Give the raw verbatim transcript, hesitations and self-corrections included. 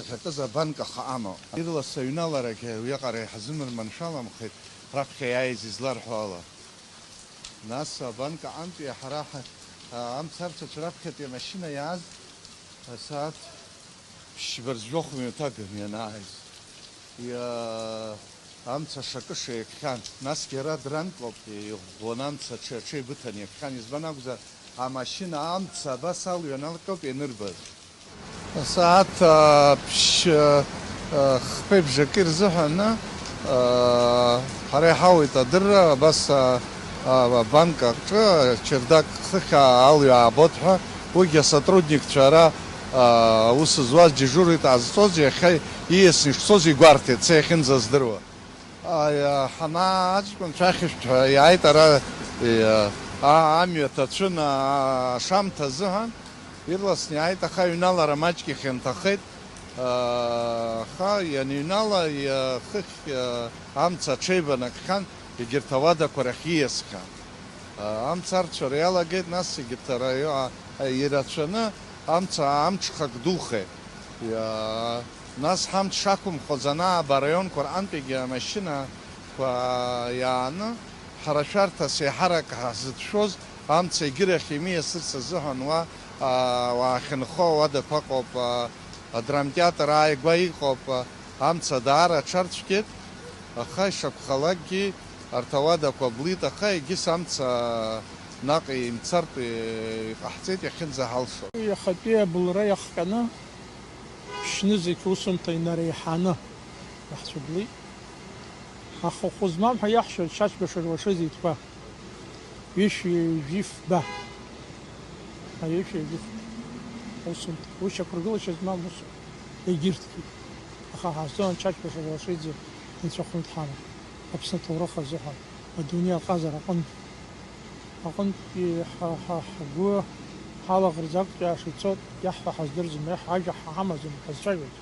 Ҳәатәыз абанк ахаҟама. Ирлас аҩналарагьы уиаҟара иҳазымыр маншәаламхеит, раԥхьа иааиз изларҳәо ала. Нас абанк аҟынтәи ҳара ҳа-, амцарцәацәа раԥхьатәи амашьына иааз асааҭ ԥшьба рзы жәохә ҩынҭаган ианааиз. Иа-, амца шакыша иакхьан, насгьы ара дранклоуп, иӷәӷәаны амца аҽы-, аҽеибыҭаны иакхьан, избан акәзар, амашьына амца абас алҩа налҟьоуп ианырбаз. Асааҭ, а, ԥшь-, а, а, хԥеи бжаки рзыҳәан, а, ҳара иҳауеит адырра, абас, а, а, абанк аҿы, ачардак хыхь алҩа аабот ҳәа, уигьы асотрудникцәа ара, а, аус зуаз дежурит ҟазҵоз, иахьа ииасны ишцоз игәарҭеит, са иахьынӡаздыруа. Аиа, ҳанаа аҷкәынцәа ахьышәҭҳәа иааит ара, иа, а-, амҩа ҭацәын, а-, ашамҭа азыҳәан, ирласны иааит, аха аҩналара маҷк ихьанҭахеит. А, аха ианыҩнала, иа, хыхь, а, амца аҽеибанакхьан, егьырҭ ауадақәа рахь ииасхьан. А, амца арцәара иалагеит, нас егьырҭ араио-, а, ирацәаны амца амҽхак духеит. Иа, нас ҳамч шақәымхоз анааба араионқәа рҟынтәигьы амашьынақәа иааны, ҳара шәарҭас еиҳарак ҳзыцәшәоз амца егьырахь имиасырц азыҳәан уа, а, уаахьынхо ауадақәа ыҟоуп, а, адрамтеатр ааигәа иҟоуп, а, амца даара аҽарцәгьеит, аха ишакәхалакгьы арҭ ауадақәа блит, аха егьыс амца наҟ имцартә иҟаҳҵеит иахьынӡаҳалшо. Иахатәи абылра иахҟьаны, ԥшьны зегь усумҭа инареиҳаны иаҳцәыблит. Аха хәы змам ҳәа иаҳшьоит Чачба Шарвашиӡе итәқәа. Ҩышәи жәифба. Аҩышәи жәифба. Усумҭа. Уи шьақәыргылашьа змам усуп. Егьырҭгьы. Аха ҳазҵаауан Чачба Шарвашиӡе инцәахәны дҳаман. Аԥсны аҭоурых азыҳәан, адунеи аҟазара аҟынтә, аҟынтәи ҳа, ҳа, ҳгәы ҳалаӷырӡ актәи ааша ицоит, иаҳҳәо ҳаздырӡом, иаҳ-, ажәа ҳамаӡам, ҳазцәажәоит.